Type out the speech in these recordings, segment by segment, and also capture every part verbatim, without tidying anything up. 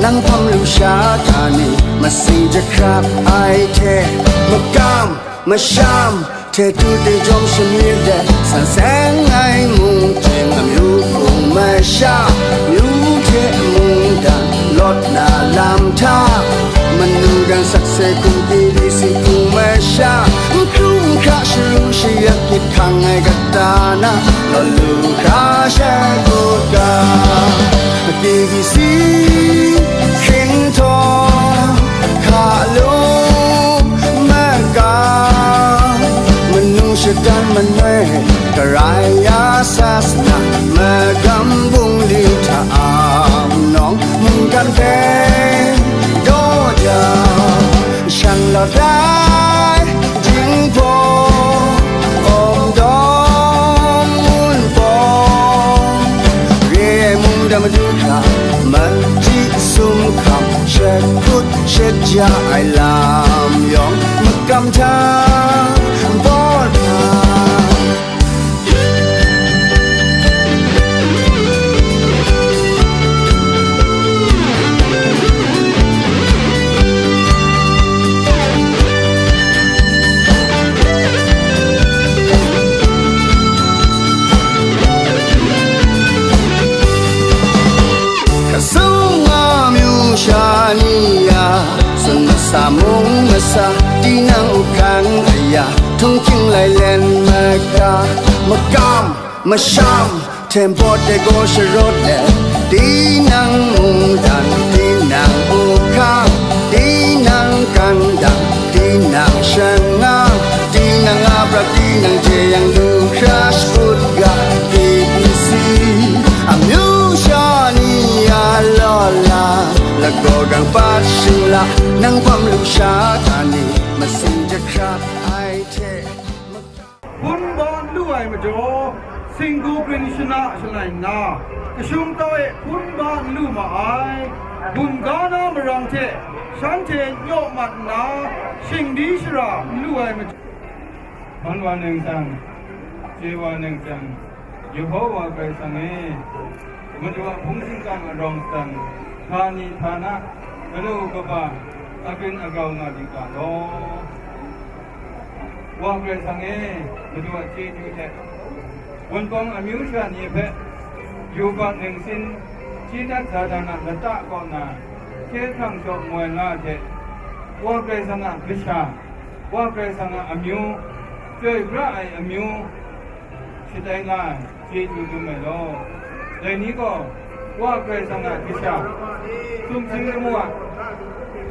Nang hpang lusha ga ni, masing jahkrap ai hte, makam masham hte tu te jawm shamyit de, san seng ai mung chyeng amyu hpung masha, myu hte mungdan lawt na lam hta, manu dan sakse hkum di di si hpung masha, n hkru n hkra sharu shayak gyit hkang ai kata na, lawt lu hkra shai kut ga. K B C hkying htawng hka lung makam, manu shadan manoi garai ya sasana, magam bungli hta a nawng mungkan hpe daw jang, shan lawt ai jinghpaw, awng dawng ngun pawng, re ai mungdan madu hkra, machyi sum hkam, shat kut shat ja ai lam yawng, makam hta bawt hpa. Kasung amyu sha ni ya, sun masa mung masa, tinang uhkang aya, htunghking lailen maka, makam masham, hte baw de gaw sharawt let, tinang mungdan, tinang uhkang, tinang kandang, tinang shangang, tinang a prat, tinang jeyang lu hkra shakut ga, K B C amyu sha ni a law la, lagaw gang pat shing la, nang hpang lusha ga ni, masing jahkrap ai hte. Hpun ba n lu ai majaw, singgu grin shana shangai nna, kashung kau e hpun ba n lu ma ai, bum ga na marang hte shanhte n yaw mat nna, shingdi shara n lu ai majaw, man wa neng tsan, chye wa neng tsan, Yehowa Karai Kasang e, Madu a hpung shingkang arawng shatan, htani htana, galu kaba, agrin agau nga yu ga law. Wa Karai Kasang e, Madu a chyeju hte, Wunpawng amyu sha ni hpe, yubak ningsin, Chyadat Satan a lata kaw na, hkye hkrang shaw moi nga hte, Wa Karai Kasang a kasha, Wa Karai Kasang a amyu, chyoi pra ai amyu, shatai nga ai, chyeju dum ai law. Dai ni gaw, Wa Karai Kasang a kasha, sumsing lamu a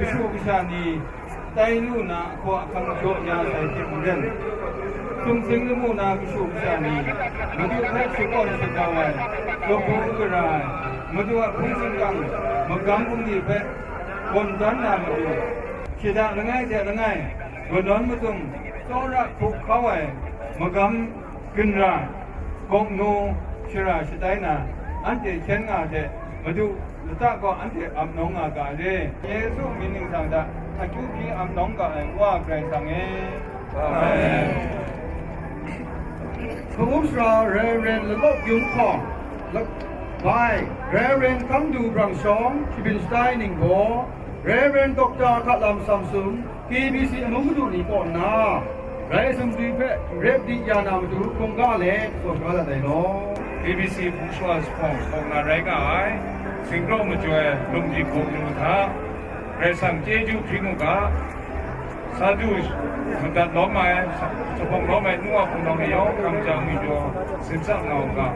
kashu kasha ni, tai lu na ahkaw ahkang jaw ya sai hte maren, sumsing lamu na kashu kasha ni, Madu hpe shakawn shakau ai, kabu gara ai, Madu a hpung shingkang, magam bungli hpe gawn dan na matu, shada langai hte langai, kanawn mazum, tsawra hkuk hkau ai, magam ginra, gawknu, shara shatai na, anhte hkyen nga hte, Madu lata kaw anhte ap nawng nga ga ai re. Yesu mying ningsang hta, akyu hpyi ap nawng ga ai Wa Karai Kasang e. Amen. Hpung sara Reverend Lalawk Yung Hkawng, la-, bai, Reverend Kangdu Brang Shawng, shabyin shatai ningbaw, Reverend Doctor Hkalam Samsung, K B C amung madu ni kaw nna, Karai Kasang du hpe rep di ya na matu hkungga let tsawn ga dat ai law. K B C hpung sara zuphpawng hkawng na rai nga ai, singkraw majoi ai Lungdi hpung nu hta, Karai Kasang chyeju hpyi mu ga, sa du madat lawm ai, sa-, zuphpawng lawm ai nu wa hpung nau ni yawng, kamsham ngwi jaw, zimsak nga u ga,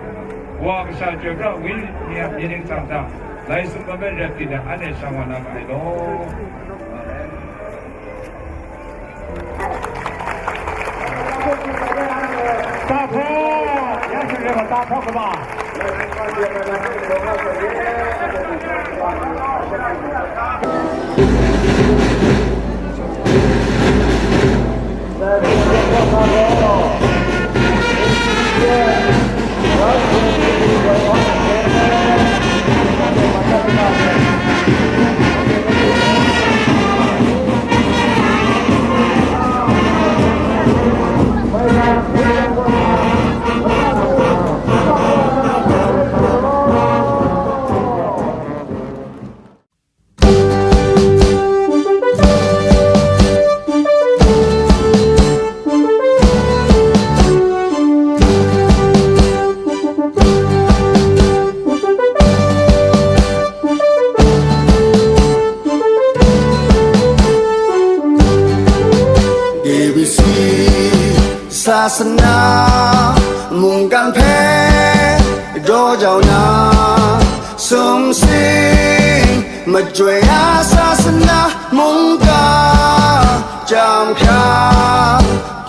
Wa kasha chyoi pra ai ni a mying ningsang hta, lai sum hpe rep di na, anhte shang wa na ga ai law. Tahpraw, ya shing rai wa, tahpraw kaba. Sasana mungkan hpe daw jau na, sumsing majoi a sasana mungkan chyam hkra,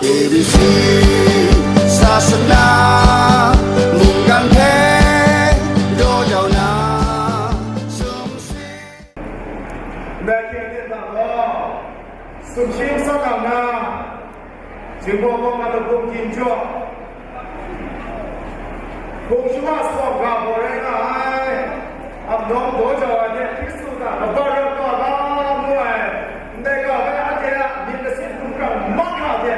K B C sasana mungkan hpe daw jau na, sumsing. Ndai hte hte hta gaw, sumsing sat na, Jinghpaw Kaw Mahkra Hpung Ginjaw, Hpung Shawa Sawng ga gaw rai nga ai, ap nawng daw jau ai hte Hkristu hta kaba rawt wa ga ngu ai, ndai ga hpe anhte a myit masin hkumhkrang mahkra hte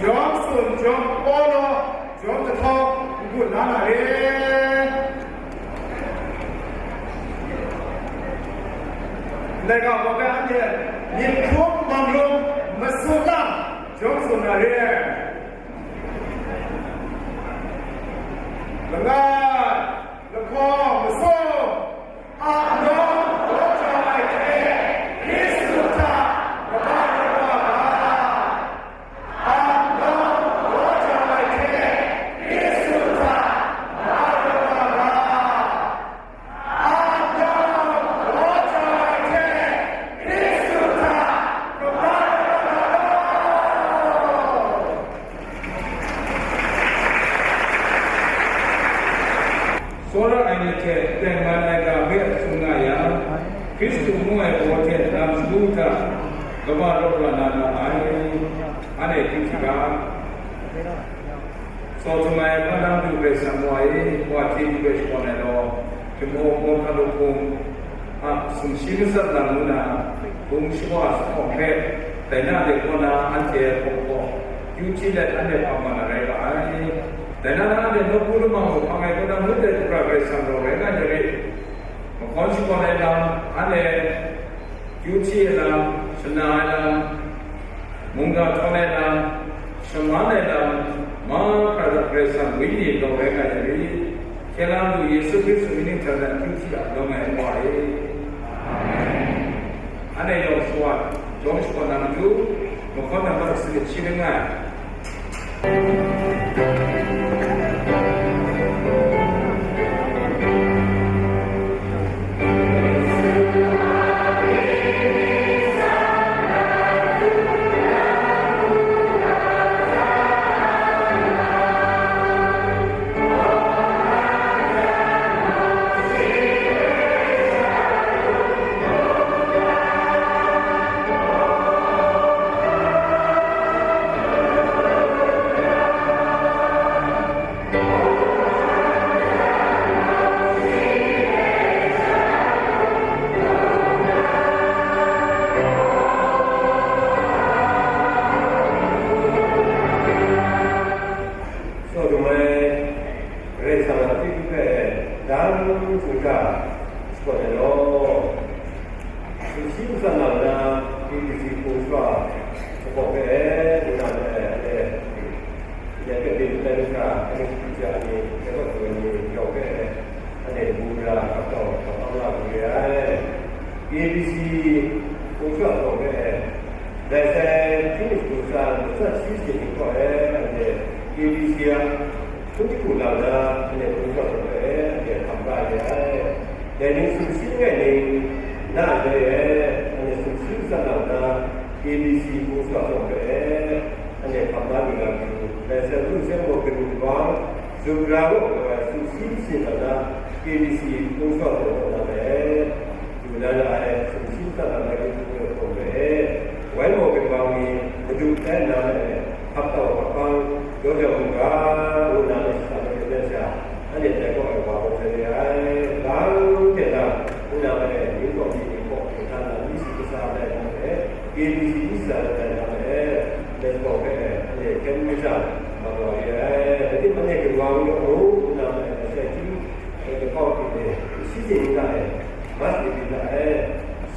jawm tsun, jawm awng law, jawm jahtau n-gun la na re. Ndai ga hpe anhte myit hkrum, mang lum, masun lang, jawm tsun na re. Langai, lahkawng, masum, a nawng daw jau ai hte, Hkristu hta kaba rawt wa ga. Tsawra ai ni hte tengman ai ga hpe tsun nga yang, Hkristu ngu ai baw hte lam shagu hta kaba rawt wa na nga ai, anhte hkrit hkrit ga. Tsaw htum ai hpa nang du Karai Kasang wa e, wa hte du hpe shakawn ai law, Jinghpaw Kaw Mahkra Hpung a sumshi masat lam ngu na, Hpung Shawa Sawng hpe, dai na de kaw na anhte hpawk hpawk, kyu hti let anhte hpang mat na rai ga ai. Dai na, anhte nawku lamang hpang ai kaw na, ngut ai hkra Karai Kasang rau rai nga ni rit. Mahkawn shakawn ai lam, anhte kyu hti ai lam, shana ai lam, mungga htawn ai lam, shaman ai lam, mahkra hta Karai Kasang Wenyi rau rai nga ai rit. Hkye la lu, Yesu Hkristu mying hta na kyu hti a lawm ai Wa e. Amen. Anhte yawng shawa, jawm shawa na matu, mahkawn na matu sanit shi ring nga ai. Tsaw htum ai Karai Kasang a chyeju hpe dang hkrup hkra shakawn ai law. Sumshi masat na, K B C Hpung Shawa Sawng hpe, ngu na, e, e, ya hpe byin tai lu hkra, N H P C R ni, ya hpe ni, yawng hpe, anhte mung ra, kap tau, kap tau la lu re ai. K B C Hpung Shawa Sawng hpe, dai sai hpyi masha masat shi shing ni hkaw e, anhte K B C a hpung jahku lam na, anhte Hpung Shawa Sawng hpe, anhte hkam ra re ai. Dai ni sumshi langai ning, na ai e, anhte sumshi masat na, K B C Hpung Shawa Sawng hpe, anhte hkam la lu na matu, dai sai hpung seng gaw, Kaning Bang, Zuk Ra gaw, gaw ai sumshi masat na, K B C Hpung Shawa Sawng hpe na ai. Lu na ra ai sumshi masat na, Kaning Bang Sawng hpe, wai maw Kaning Bang ni, madu tai nna, hkap tau hkap hpang, daw jau mu ga, ngu na, shada mat yu na sha, anhte dai kaw ai wa gaw sai re ai, lang hte lang, ngu na, ning kaw mi, ning kaw hte hkan na, mi si kasa ai na, K B C East Zalan ai lam e, Lesbos hpe, anhte hkyen mi jang, mat wa re ai. Rai tim, anhte ginwang yawng mung, nna, masai hkying, e, lahkawng hte, shi ning hta e, mas ni hta e,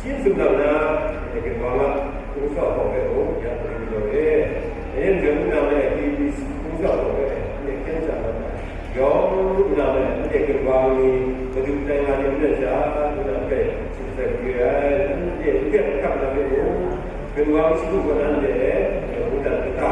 shi n tsun na, anhte ginwang a, Hpung Shawa Sawng hpe mung, ya, ning jaw re. Dai yen hte mung, nna, K B C Hpung Shawa Sawng hpe, anhte hkyen jang mat ai. Yawng nna, anhte ginwang ni madu tai nga rim na sha, nna hpe sumsai yu ai, anhte n-, n-, n-, ginwang shagu gaw nanhte, mungdan kata,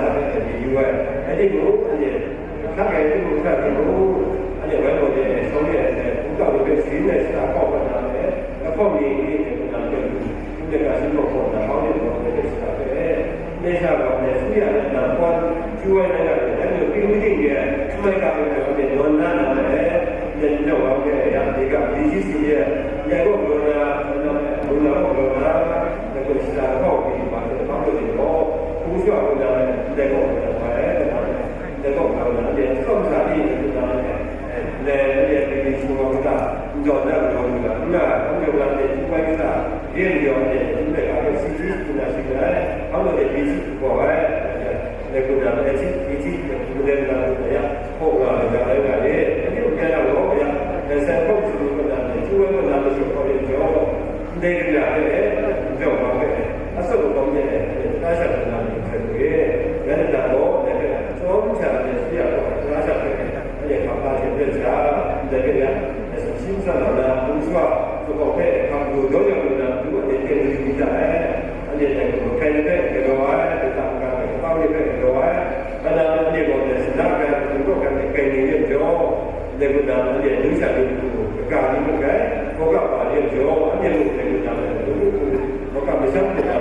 masha hpe anhte yu ai. Rai timung, anhte hkrak ai timung hkrak timung, anhte wai gaw de, shawng de ai, hkungga ni hpe sharin ai shara hkawk ai lam e, lahkawng ni ni hte hkungga ni hpe, hkungga ni hpe sharin hkawk ai lam e, hkawng ni hpe shara hpe, Mesha gaw ndai su ya ai lam kawn chyu ai rai nga, dai majaw, Petru ting de, n mai ga ai majaw, anhte nawn na lam ai, ndai majaw wa ai, ya, de ga, di shi si de, ndai gaw galaw na, na, na, galaw na, galaw na, ndai gaw shada lahkawng pyi wa ai, hpa majaw de gaw, hpung shwa gaw na, ndai gaw galaw na wa ai, ndai gaw galaw na, ndai atsawm sha ni, ndai gaw na, ndai, ndai, ndai, ndai, ndai, n jaw na, galaw na, n na, n jaw na, ndai, n mai ga, Yen yawng e, ndai ga hpe si hti, si na shi ai, hpa majaw de, pyi si gaw ai, ndai hku na, ndai si, pyi si, ndai hku na, ndai hku na, ya, hpaw nga, ndai ga rai nga e, anhte mung ya na gaw, ya, dai sai hpawng shingkang kaw na, ndai hkyu ai kaw na, masha hpawng yin jaw, ndai kaya hpe e, n jaw wa hpe e, atsawm kau hte e, ndai ta sha kaw na, ndai hkrai hku e, ya, ndai gaw, ndai hpe, atsawm sha, ndai shi ya gaw, ta sha hpe e, Anhte hkap la hte ren sha, ndai hpe ya, asak shi matsan na, hpung shwa, zuphpawng hpe hkap lu daw yang lu na, matu anhte teng lu yu da ai. Anhte dai hku hkrai ni hpe galaw ai, dai hta n-ga hpe kaba ni hpe galaw ai. Hpa na anhte gaw dai shana hkrai, hpung kaw hkrai hte kai ni yen jaw, dai hku na anhte nu sha ni hku, kaga ni hku hkrai, hkawhkam wa yen jaw, anhte mung dai hku na, matu hku, hkawhkam masham hte na,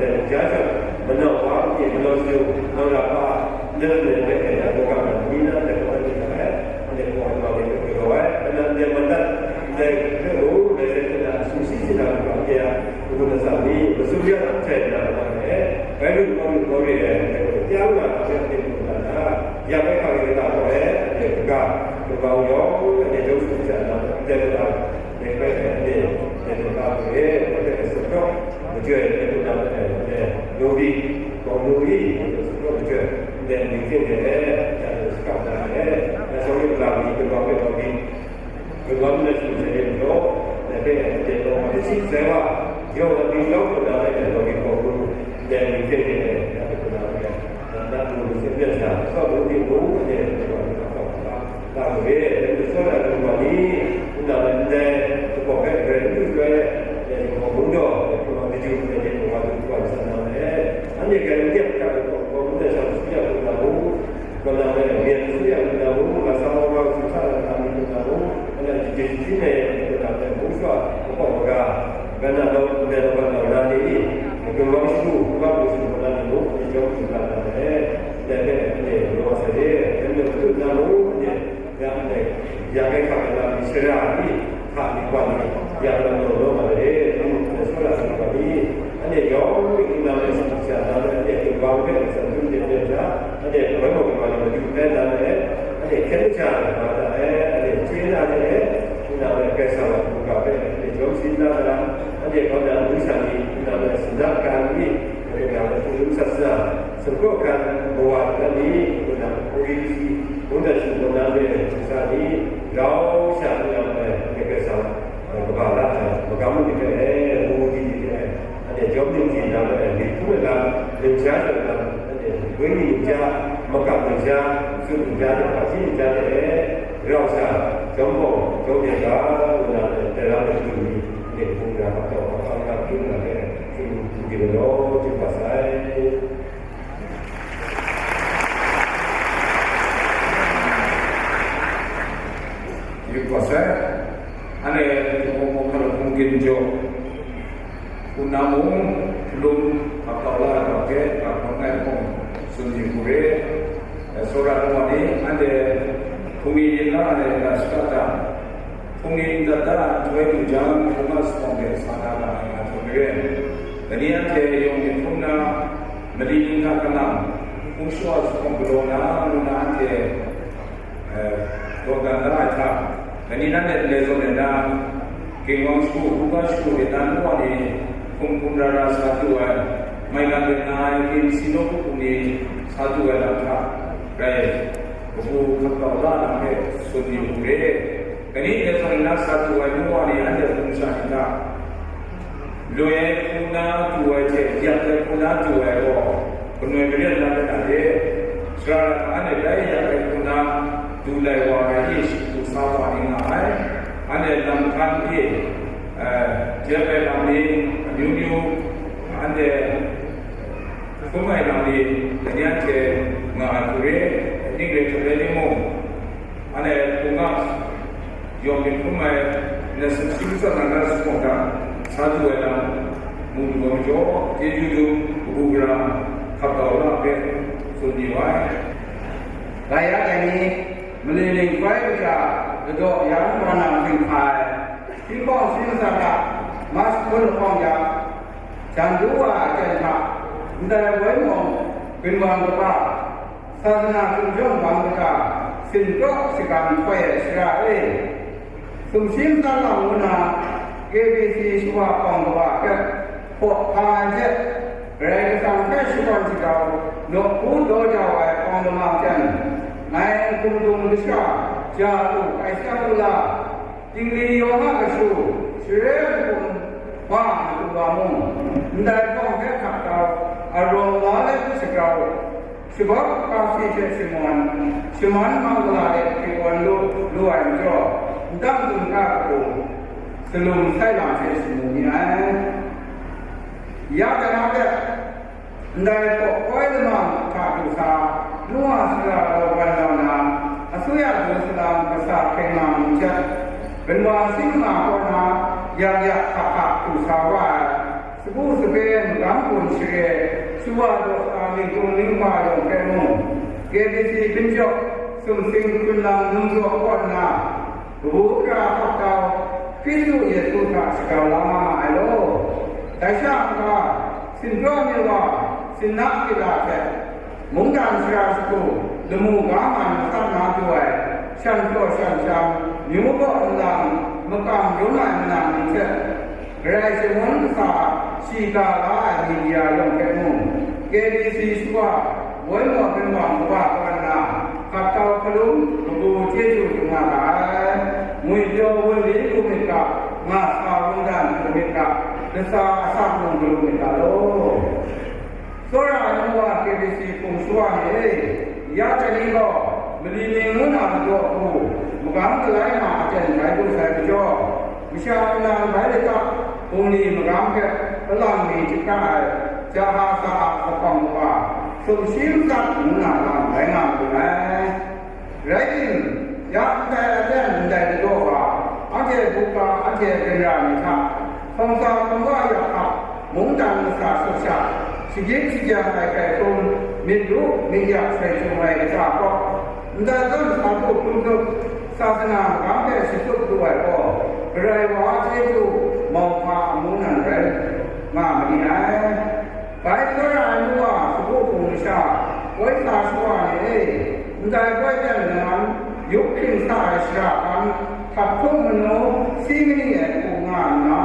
dai hku ja shawng, manau wa, anhte manau sayung, nau rap wa, Ndai lam e, ndai hpe ya, hkawhkam na ni na ndai hkawhkam ni hta e, ndai hkawhkam ni hpe galaw ai, nna ndai mandat, ndai hpe mung, ndai hte na sumshi shaga ni hpe anhte a, kabu kasa ni, masum ya na jai na, nna e, bai lu kau lu kau re ai, ndai hpe kyang na, ndai hpe mu na na, ya bai hkang rai na gaw e, ndai hpe ga, kabau yawng, ndai jawng sum sha na, ndai hpe ga, Dai hpe anhte, dai hpe ga hpe, anhte a sumrawk majoi, dai hpe na, anhte, lungri, bawng lungri, anhte sumrawk majoi, ndai amying hte e, dai hpe shakap na e, dai shawng e, lam ni, gumlau hpe bawng ni, gumlau ni na shing sai e majaw, dai hpe anhte lawng hpe shi sai wa, yawng a byin yawng hpe na e, lawng ni bawng lung, ndai amying hte e, dai hpe na e, na, na, lung ni hte byan sha, kau lung ni mung, anhte, dai hpe na, kau hpe na, Ga mawe, dai majaw Shawng ai hpung wa ni, nna bai ndai, shakawn hpe grai n lu shaloi, ya, yawng hkawng mung daw, ya, hpung wa kaju, ya, yawng hkawng wa du, wa san na e, anhte grai n dep hkra, yawng hkawng mung dai shang su ya hpung na mung, kaw na bai myen su ya hpung na mung, lamsa maw wa su hta na hta mi hpung na mung, anhte jahten jahtin ai hpung na bai, mung shwa, hpung wa maga, gana daw, ndai daw, gana daw na ni, ni, hpung wa shagu, hpung wa shagu na ni mung, ni jawm hpung na na e, ndai hpe, anhte, law wa sai de, anhte matu na mung, anhte, Ya, ya kai hkap ai lam ni, sara ni, hta ni, kwan ni, ya lam law law nga ai, ni mung hpe sara ni, kwan ni, anhte yawng ni nang e sara na, anhte hte wa hpe san dun de de ja, anhte woi mung wa ni madu ai na e, anhte hkyen ja na da e, anhte chye na de e, ni nang e Karai Kasang a mungga hpe anhte jawm sin na da, anhte kau na lu sha ni, ni nang e sinda kan ni, anhte nang e hpung lu sat sa, Sumpu hkan mawa hkan ni, ngu na, hpung ri shi, ngu na, shi ngu na, me, sa ni, rau sha ngu na, me, me, kasa, kaba la, magam ni, me, mu di, ni, me, ane, jawm ni, di, na, me, mi, hpung, me, la, lim sha, me, la, ane, wai ni, lim sha, makam, lim sha, su, lim sha, ni, pa, si, lim sha, me, rau sha, jawm bawng, jawm ni, ga, ngu na, me, dai ra, me, du, ni, ne, hpung, ra, pa, tau, pa, pa, nga, hpung, na, me, hpung, di, me, lo, jin, pa, sai. Yu hpa sai, anhte hpung hpung hpung hpung ginjaw, hpung na mung, hpung hkap kau la ai wa hpe, ga hkawng ai hpung tsun yu hku re. Tsawra ai wa ni, anhte hpung ni yin la ai ga shaka ta, hpung ni n dat da ai nhtoi du jang, hpung a zuphpawng de sa na ra ai nga hte maren, dai ni anhte yawng myit hkrum na, mali ning hta kanang, hpung shawa zuphpawng galaw na, ngu na anhte, eh, dawdan da ai hta, dai ni nanhte ndai zawn e na, ginwang shagu, hkungga shagu de na, nu wa ni hkum hkum ra ra sa du ai, maigan de na ai, ginsi nawku hkum ni sa du ai lam hta rai, kabu hkap kau la na hpe tsun yu hku re. Dai ni ndai zawn e na sa du ai nu wa ni anhte hpung sha ni hta, Loi ai hku na du ai hte yak ai hku na du ai gaw, kanoi maren na rai nga de. Sara rai hta, anhte bai yak ai hku na du lai wa ai ni, shagu sa wa ni nga ai. Anhte lam hkan ni, eh, jep ai lam ni, amyu myu, anhte hkrum ai lam ni, lanyan hte nga ai hku re, ning rai hte rai timung, Anhte hpung a yawng myit hkrum ai, nna sumsing tsawt na ga zuphpawng hta sa du ai lam, mu lu ai majaw, chyeju dum, kabu gara, hkap kau la hpe tsun yu ai. Gaya ai ni, mali ning koi kaja, ladaw ya nhtawm na hpring hpa ai, hpyi hpawng sharin sa hta, mas hpun lahkawng ya, jan du wa ai aten hta, ndai woi mung, ginwang kaba, Sasana hkum jawng bang kaja, sinpraw shagan hkoi ai sara e, sumshi matsat lam ngu na, K B C shawa hpawng kaba hpe hpaw hpa ai hte, Karai Kasang hpe shakawn shagrau, nawku daw jau ai hpawng lamang jan, ngai hkum dung kasha ja lu ai sha lu la, Tingli yawng a kashu, share hkum, wa matu wa mung, ndai hpawng hpe hkap kau, arawng la let shagrau, shabawp kasi hte shangun, shaman mangala let hpyi awn lu, lu ai majaw, ndang dum hkra kabu, salum sai lam hte shamu mi ai. Ya kana hpe, Ndai hpaw koi lamang hta du sa, nu a sara law ban lau na, asuya du salam kasa hkyeng mang ni hte, ginwang sing nga kaw na, yak yak hkak hkak du sa wa ai, sagu sape magam gun share, shawa daw sa ningtung ninghpa yawng hpe mung, K B C binjawk, sumsing hkrun lam num jaw kaw nna, Kabu gara hkap kau, Hkristu Yesu hta shagrau la nga ma ai law. Dai sha n-ga, sinpraw mi wa, sinna kila hte, mungdan shara shagu, lamu ga man matsat na du ai, shan hpraw shan sham, myu baw nlang, makam rum ai manang ni hte, Karai shangun kasa shiga la ai media yawng hpe mung, K B C shawa, woi maw ginwang kaba kaw nna, hkap kau hkalum, kabu chyeju dum nga ga ai. Ngwipyaw wunli lu myit ga, nga sa wundan lu myit ga, lasa asak mung galu myit ga law. Tsawra ai nu wa K B C hpung shawa ni e, ya chye ni gaw, Mali ning ngu na ladaw hku, magam galai ma aten bai lu sai majaw, masha nlang bai lata bungli magam hpe palawng mi jahkra ai Jahasa a lahkawng kaba, sumshi matsat ngu na lam rai nga marin ai. Rai timung, ya ndai aten ndai ladaw wa, anhte buga anhte ginra ni hta, hpawng sa hpawng wa ya hta, mungdan masha sut sha, shagit shagyang ai hkrai hkrum, myit ru myit ya soi htum ai kata kaw, ndai zawn sa du hkrum hkrup, sasana magam hpe shatup lu ai gaw, Karai wa a chyeju mauhpa amu nan rai nga ma ni ai. Bai tsawra ai nu wa, sagu hpung masha, koi sa shawa ni e, ndai koi ten laman, yup hkring sa ai shara hkan, htaphtung manu, si mani ai hku nga nna,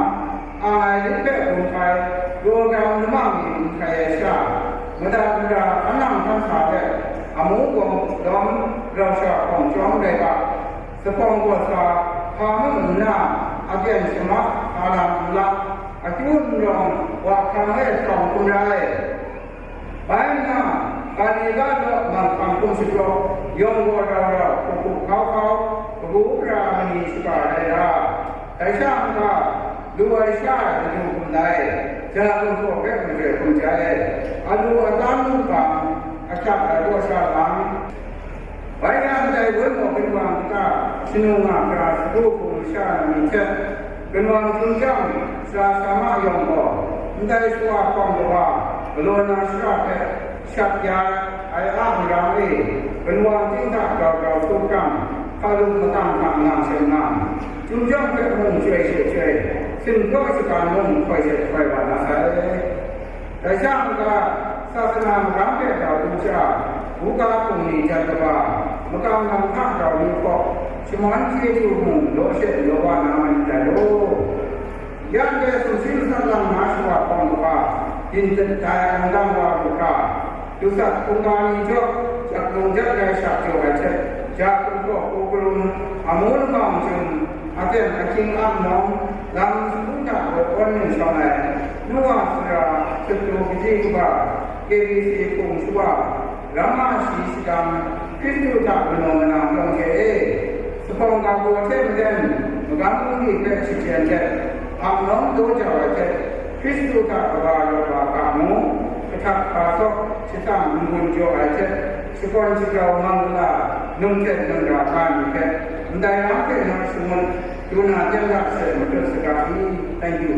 ang ai lit hpe gun hkai, raw dam namang ni n hkai ai sha, madat mara hkan nang hkan sa let, amu gawm dawm rau sha hkawng chyawm rai ga, Sa hpawng gaw sa, hpa mung nna, aten shamak, hpa lam n lak, akyu n rawng, wa hkang e htawng hkum rai. Bai nna, Galile law manghkang hkum shapraw, yawng gaw rau rau, hku hku hkau hkau, kabu gara mani shaga rai ra. Dai sha n-ga, lu ai sha ai laju hkum lai, ja gumhpraw hpe majoi hkum jai, alu atam mungkang, ahkyang ai gaw sha lang, Bai yang, ndai woi maw ginwang kata, shanu nga hkra sagu hku masha na ni hte, ginwang hkungga, sara sa ma yawng gaw, ndai shawa hpawng kaba, galaw na shara hpe shat ya ai a marang e, ginwang ting hta grau grau su hkam, hkalu matang hta nga seng nga, chyum jawng hpe mung chyoi she chyoi, sinkraw shagan mung hkoi she hkoi wa na sai. Dai sha n-ga, sasana magam hpe grau du sha, buga hpung ni jat kaba, makam lam hta grau ni hkaw, shaman chyeju mung law she law wa na ma ni dai law. Yan dai sumshi matsat lang na shawa hpawng kaba, byin dai angdam wa lu hkra, dusat hkungga ni jaw, jak lung jak ai sha jaw ai hte, ja hkum hkaw hku karum, amu lamang jum, aten ahkying ap nawng, lam shagu hta gaw awn ning shawng ai, nu wa sara, sutru kaji kaba, K B C hpung shawa, ramma shi shadang, Hkristu hta manaw manang yawng hte e, sa hpawng ga baw hte maren, magam bungli hpe shachyen let, ap nawng daw jau ai hte, Hkristu hta kaba rawt wa ga mu, kahtak hpa sawk, shatsam n-gun jaw ai hte, shakawn shagrau mang gala, num htet num ra ga ni hpe, ndai lam hte na shangun, du na ten ga she matut saga i. Thank you.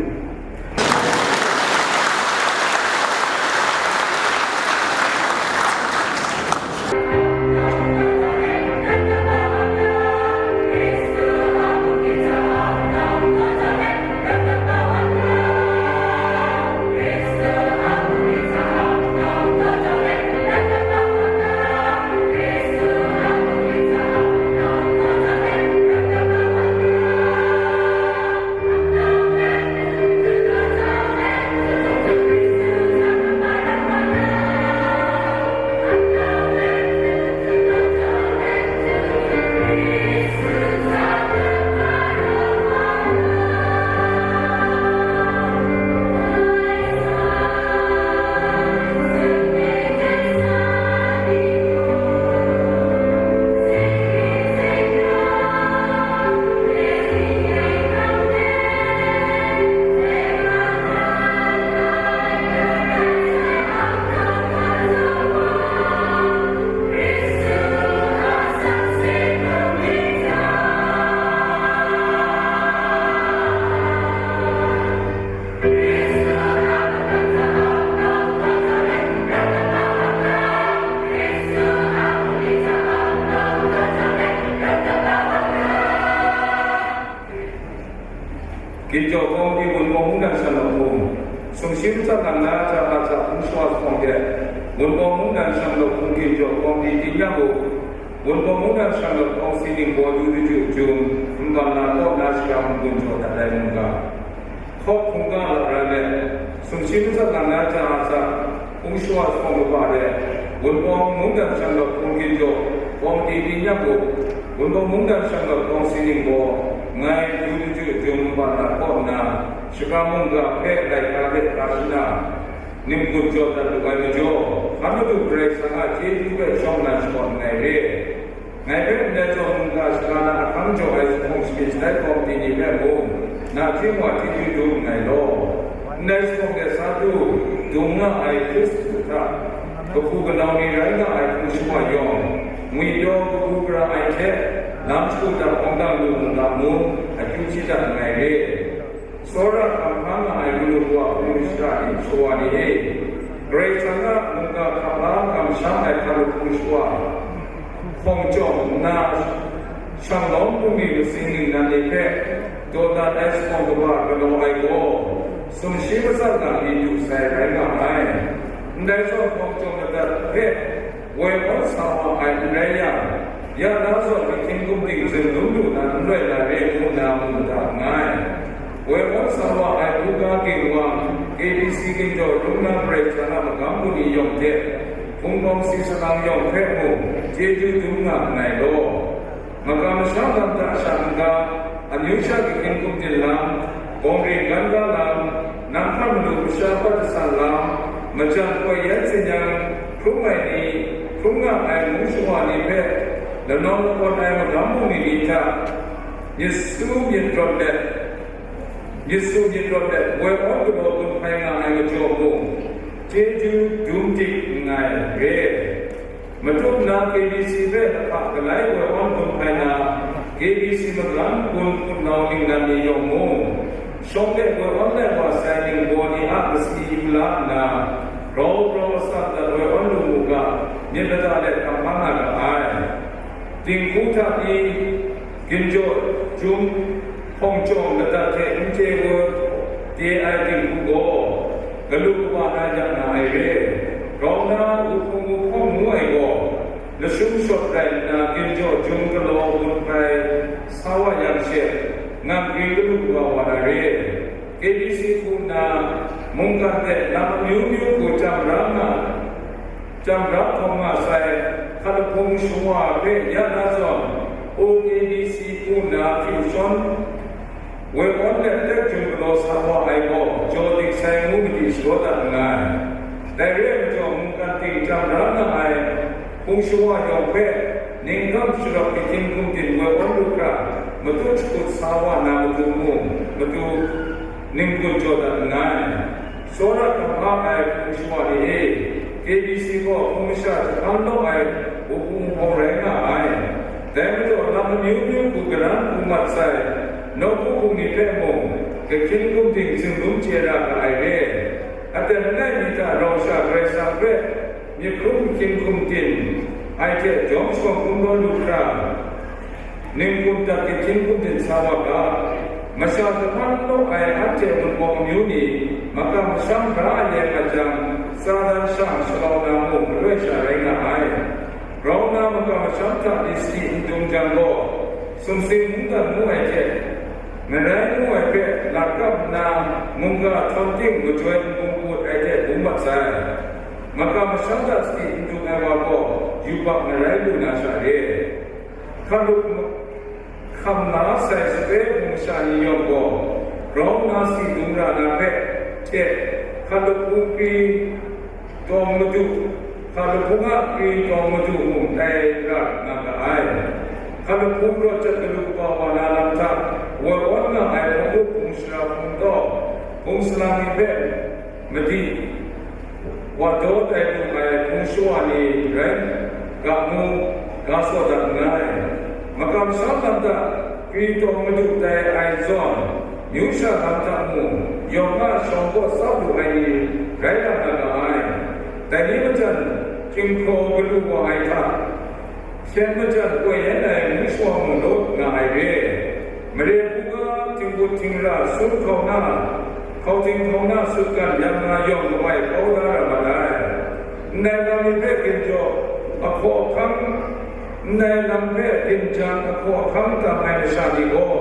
Ginjaw Kawmiti Wunpawng Mungdan Shanglawt Hpung, sumshi matsat lang na ja ga ja hpung shawa lahkawng de, Wunpawng Mungdan Shanglawt Hpung Ginjaw Kawmiti ting yang u, Wunpawng Mungdan Shanglawt Kawng Si Ningbaw Yu Daju Jum, Nban Na kaw na shara n-gun jaw dat ai mungga. Hkawk hkungga laran let, sumshi matsat lang na ja ga ja, hpung shawa lahkawng kaba de, Wunpawng Mungdan Shanglawt Hpung Ginjaw Kawmiti ting yang u, Wunpawng Mungdan Shanglawt Kawng Si Ningbaw, ngai Yu Daju Jum, Nban Na kaw nna, shakram mungga hpe laika de hkra shana, n-gun jaw dat lu ai majaw, hkan madu Karai Kasang a chyeju hpe shawng nnan shakawn nngai re. Ngai hpe ndai zawn mungga shaga na ahkang jaw ai zuphpawng shabyin shatai kawmti ni hpe mung, nachying wa chyeju dum nngai law. Ndai zuphpawng de sa du, dung nga ai Hkristu hta kahpu kanau ni rai nga ai hpung shawa yawng, ngwi pyaw kabu gara ai hte, lam shagu dat awng dang lu mungga mung, akyu hti dat nngai re. Tsawra hkam hkang nga ai manu kawa hpung shara ni, shawa ni e, Karai Kasang a mungga hkap la kamsham ai hpa lahpung shawa, hpawng chyawm nna, shanglawm bungli masing ningnan ni hpe dawdan ai zuphpawng kaba galaw ai gaw, sumshi matsat lam mi du sai rai nga ai. Ndai zawn hpawng chyawm ladat hpe woi awn sa wa ai n rai yang, ya na zawn ahkying gumding zunlum lu na n rai na re ngu nna mu mada nngai. Woi awn sa wa ai buga ginwang, K B C ginjaw rung na Karai Kasang a magam bungli yawng hte, hpung gawng si salang yawng hpe mung chyeju dum nga nngai law. Magam masham lam hta sha n-ga, amyu sha ahkying gumdin lam, bawng ring gan ga lam, nang hkan malu masha pat jasan lam, majan koi yan sin yang, hkrum ai ni, hkrum nga ai mung shawa ni hpe, lanawn lakawn ai magam bungli ni hta, myit su myit rawt let, myit su myit rawt let, woi awn galaw gun hpai nga ai majaw mung, chyeju dum dik nngai re. Matup na K B C hpe lahpa galai woi awn gun hpai na, K B C magam gun hpunau ningnan ni yawng mung, shawng de woi awn lai wa sai ningbaw ni a masi mala nna, grau grau atsam dat woi awn lu mu ga, myit mada let hkam hkang nga ga ai. Dinghku hta pyi, ginjaw jum, hpawng chyawm ladat hte n chye woi de ai dinghku gaw, galu kaba na yak na ai re. Grau na, wuhpung wuhpawng ngu ai gaw, lashum shawt rai nna, ginjaw jum galaw gun hpai sa wa yang she, ngan gwi galu kaba wa na re. K B C hku nna, mungkan hte lam amyu myu hku jam ra nga, jam ra hkawm nga sai, hkat lahpung shawa hpe ya na zawn, O K B C hku nna hpyu shawn, woi awn let let jum galaw sa wa ai gaw, jaw dik sai ngu madi shadaw dat nngai. Dai re ai majaw, mungkan ting jam ra nga ai hpung shawa yawng hpe, ningkam sharap ahkying gumdin woi awn lu hkra, matut shakut sa wa na matu mung, matu ning-gun jaw dat nngai. Tsawra hkam hkang ai hpung shawa ni e, K B C gaw hpung masha jahpan law ai wuhpung wuhpawng rai nga ai. Dai majaw, lam amyu myu hku garan hku mat sai, nawku hpung ni hpe mung, ahkying gumding zunlum chye ra ga ai re. Aten langai mi hta rau sha Karai Kasang hpe myit hkrum ahkying gumdin ai hte jawm shawng kungdawn lu hkra, ning-gun dat ahkying gumdin sa wa ga. Masha jahpan law ai anhte mutbawng amyu ni, makam masham bra a yai mat jang, Satan shang shalau na mung, maloi sha rai nga ai. Grau na, makam masham hta ni sadi n dung jang gaw, sumsing mungdan ngu ai hte, ngarai ngu ai hpe lat kap nna, mungga htawn ting majoi n bung put ai hte bung mat sai. Makam masham hta sadi n dung ai wa gaw, yubak ngarai lu na sha re. Hkalup hkam la sai sape hpung masha ni yawng gaw, grau na si dung ra na hpe hte, hkalup hpung kri tawng madu, hkalup hpung a kri tawng madu mung tai ra nga ga ai. Hkalup hpung rawt jat galu kaba wa na lam hta, woi awn nga ai hpung up hpung shara hpung taw, hpung salang ni hpe madi wa daw tai lu ai hpung shawa ni rai ga mu, ga saw dat nngai. Makam masham lam hta kri tawng madu tai ai zawn, myu sha lam hta mung, yawng a shawng kaw tsap lu ai ni rai nga ga ai. Dai ni majan, chyinghkraw galu wa ai hta, hpyen majan koi yan ai mung shawa mung law nga ai re. Mare buga, htinggut htingra, sut hkauna, hkauhting hkauna sutgan yang na yawng lawai kau da ra mat ai. Ndai lam ni hpe ginjaw ahkaw ahkang, ndai lam hpe ginjang ahkaw ahkang tam ai masha ni gaw,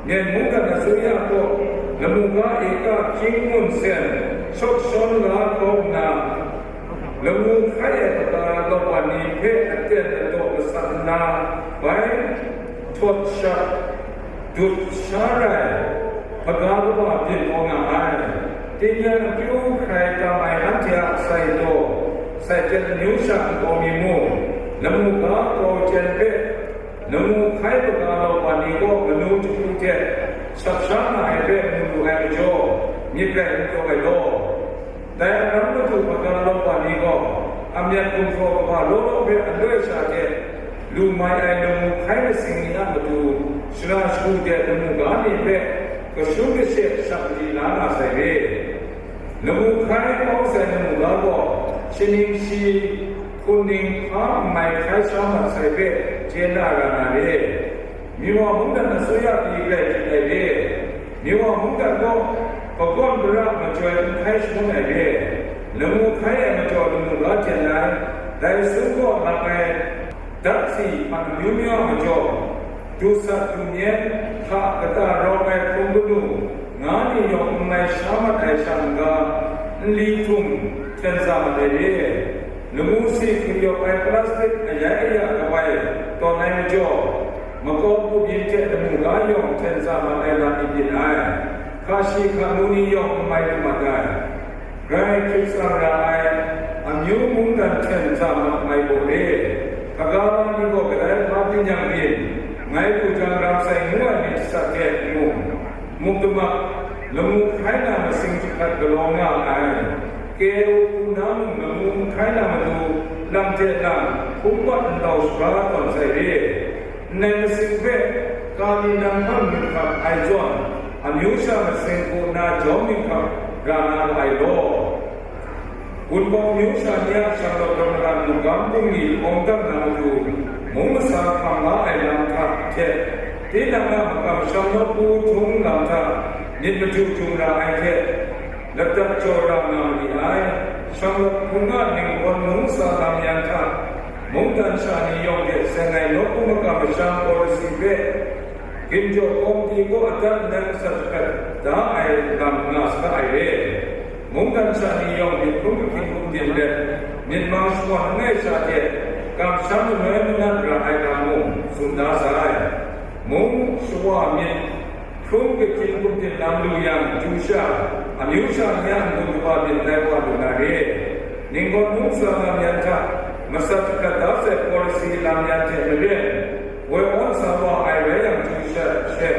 Myen mungdan asuya kaw, lamu ga ika hkying ngun sen, shawk shawn la kau nna, lamu hkai ai hkra lawan ni hpe aten ladaw masat nna, bai htawt sha, dut sha rai, hpaga kaba byin kau nga ai. Tingyan akyu hkrai tam ai anhte a sai daw, sai hpyen amyu sha nkau mi mung, Lamu ga kraw chyen hpe lamu hkai maga lau wa ni gaw manu jahku hte shap sha nga ai hpe mu lu ai majaw, myit rai n taw ai law, dai aram madu maga lau wa ni gaw, amyat gumhpraw kaba law law hpe aloi sha hte lu mai ai lamu hkai masing ni a matu, shara shagu de lamu ga ni hpe kashun kashe shap mali la nga sai re. Lamu hkai kau sai lamu ga gaw, shaning shi, hpun ning hpa n mai hkai sha mat sai hpe chye na ra na re. Miwa mungdan asuya pyi grai hpyi ai re. Miwa mungdan gaw, pagawn para majoi n hkai shangun ai re. Lamu hkai ai majaw lamu ga jen ai, dai sum gaw lak ai, datsi hpan amyu myu a majaw, dusat dumyen, hta kata rawng ai hpung kanu, nga ni yawng n mai sha mat ai sha n-ga, nli htum hten za mat ai re. Lamu si hkri yawp ai plastik ayai aya kawai tawn ai majaw, makau byin hte lamu ga yawng hten za mat ai lam myit myit ai. Hka shi hka nu ni yawng n mai lu mat ai. Grai hkrit tsang ra ai amyu mungdan hten za mat mai gaw re. Hkaga la ni gaw kadai hpa byin yang byin, ngai lu jang ram sai ngu ai myit shasa hte mung, muk damak, lamu hkai na masing jahkrat galaw nga ai. Ke u hku na mung lamu n hkai na matu, lam hte lam, hkungbat ndau shaga tawn sai re. Ndai masing hpe, kali nang hkam myit hkap ai zawn, amyu sha masing hku nna jawm myit hkap ra na ra ai law, Wunpawng myu sha ni a shanglawt rawt madan mungkan bungli awng dang na matu, mung masa hkam la ai lam hta hte, tinang a makam shanglawt hku htung lam hta myit madu jung ra ai hte, ladat jaw ra nga ma ni ai. Shanglawt hpung a ninggawn mung masa lam yan hta, mungdan sha ni yawng hte seng ai nawku makam masham pawlasi hpe, ginjaw kawmti kaw adat nnan masat jahkrat da ai lam nga saga ai re. Mungdan sha ni yawng myit hkrum ahkying hkum din let, myit mang shakawn langai sha hte kamsham langai manat ra ai lam mung tsun da sai. Mung shawa myit hkrum ahkying hkum din lam lu yang, chyu sha, amyu sha ni a n-gun kaba byin tai wa lu na re. Ninggawn mung sa lam yan hta, masat jahkrat da sai pawlasi lam yan hte maren, woi awn sa wa ai rai yang chyu sha she,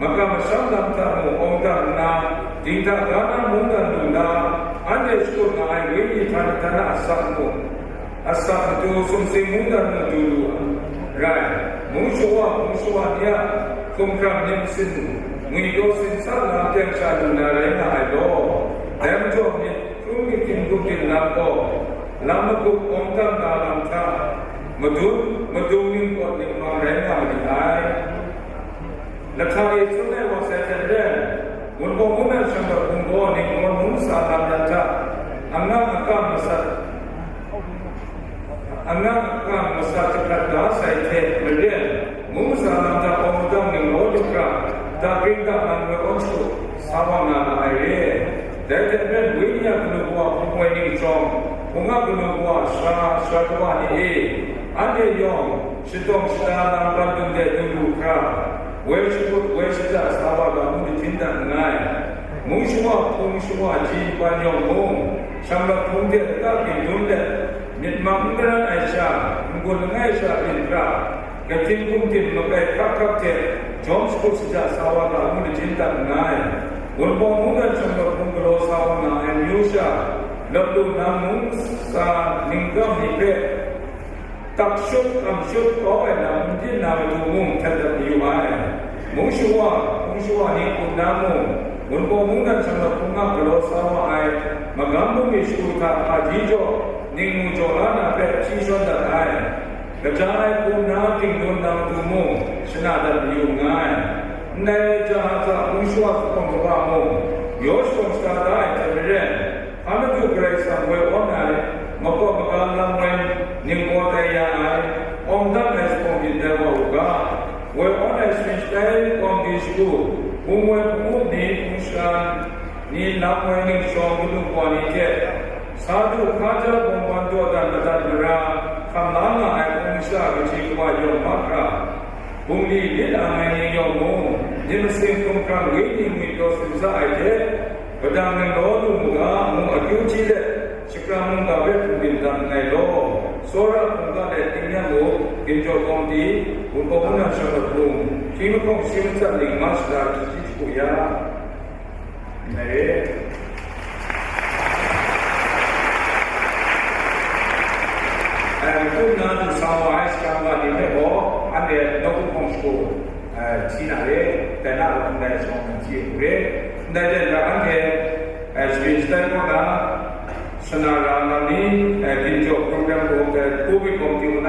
makam masham lam hta mung awng dang nna, dinghta ga na mungdan lu nna, anhte shakut nga ai wenyi htan htan a asak mung, asak matu sumsing mungdan mung du lu rai. Mung shawa, mung shawa ni a hkumhkrang myit masin, ngwi taw sin sa lam teng sha lu na rai nga ai law, dai majaw myit hkrum ahkying hkum din lam gaw, lam magup awng dang na lam hta, madun, madung ningpawt ningmang rai nga ma ni ai. Lahka e tsun ai wa sai hte maren, Wunpawng mungdan shanglawt hpung gaw ninggawn mung sa lam yan hta, angam akam masat, angam akam masat jahkrat da sai hte maren, mung masa lam hta awng madang ning law lup hkra, dakring daman woi awn shadu sa wa nga ma ai re. Dai hte maren, wenyi a kanu kawa hpung woi ning shawng, hpung a kanu kawa sara, sara kawa ni e, anhte yawng, shadawng shada lam ban dum de du lu hkra, woi shakut, woi shaja sa wa ga ngu jahtin dat nngai. Mung shawa hpung shawa ji ban yawng mung, shanglawt hpung de lata byin dum let, myit mang n garan ai sha, n-gun langai sha byin hkra, ahkying hkum din makai hkrak hkrak hte jawm shakut shaja sa wa ga ngu jahtin dat nngai. Wunpawng mungdan shanglawt hpung galaw sa wa nga ai myu sha, lawt lu na mung sa ningkam ni hpe, tak shut, kam shut kau ai lam n byin na matu mung htet dat mayu ai. Mung shawa, hpung shawa ni hku nna mung, Wunpawng mungdan shanglawt hpung a galaw sa wa ai magam bungli shagu hta hpaji jaw, ningmu jaw la na hpe hpyi shawn dat ai. Kaja ai hku nna dingdun na matu mung shana dat mayu nngai. Ndai jahaza hpung shawa zuphpawng kaba mung, yaw shawng shada da ai hte maren, Hpa madu Karai Kasang woi awn ai, makawp maga lam woi ningpawt tai ya ai, awng dang ai zuphpawng byin tai wa u ga, woi awn ai sharin shatai kawmdi shagu, hpung woi hpung up ni, hpung shan ni, lam woi ningshawng kanu wa ni hte, sa du hkaja bawng ban dawdan madat mara, hkam la nga ai hpung masha kaji kawa yawng mahkra, Bungli lit ang ai ni yawng mung, myit masin hkumhkrang wenyi ngwi taw sin sa ai hte, padang ninglaw lu mu ga, ngu akyu hti let, shakram mungga hpe hpung byin dat nngai law. Tsawra hpung ga let tingnyang muk, ginjaw kawmti, wunpawng wunang shawng laprung, hkying lahkawng shi matsat ning ma shada shaji shagu ya. Ngai re. Ai, matu na du sa wa ai shakam ga ni hpe gaw, anhte nawku hpawng shagu, ai, hti na re, dai na rawng ndai shawng hti u re. Ndai den ga anhte, ai, sharin shatai kaw na, Sana ra na ni, eh, ginjaw program ko, eh, covid kawmti na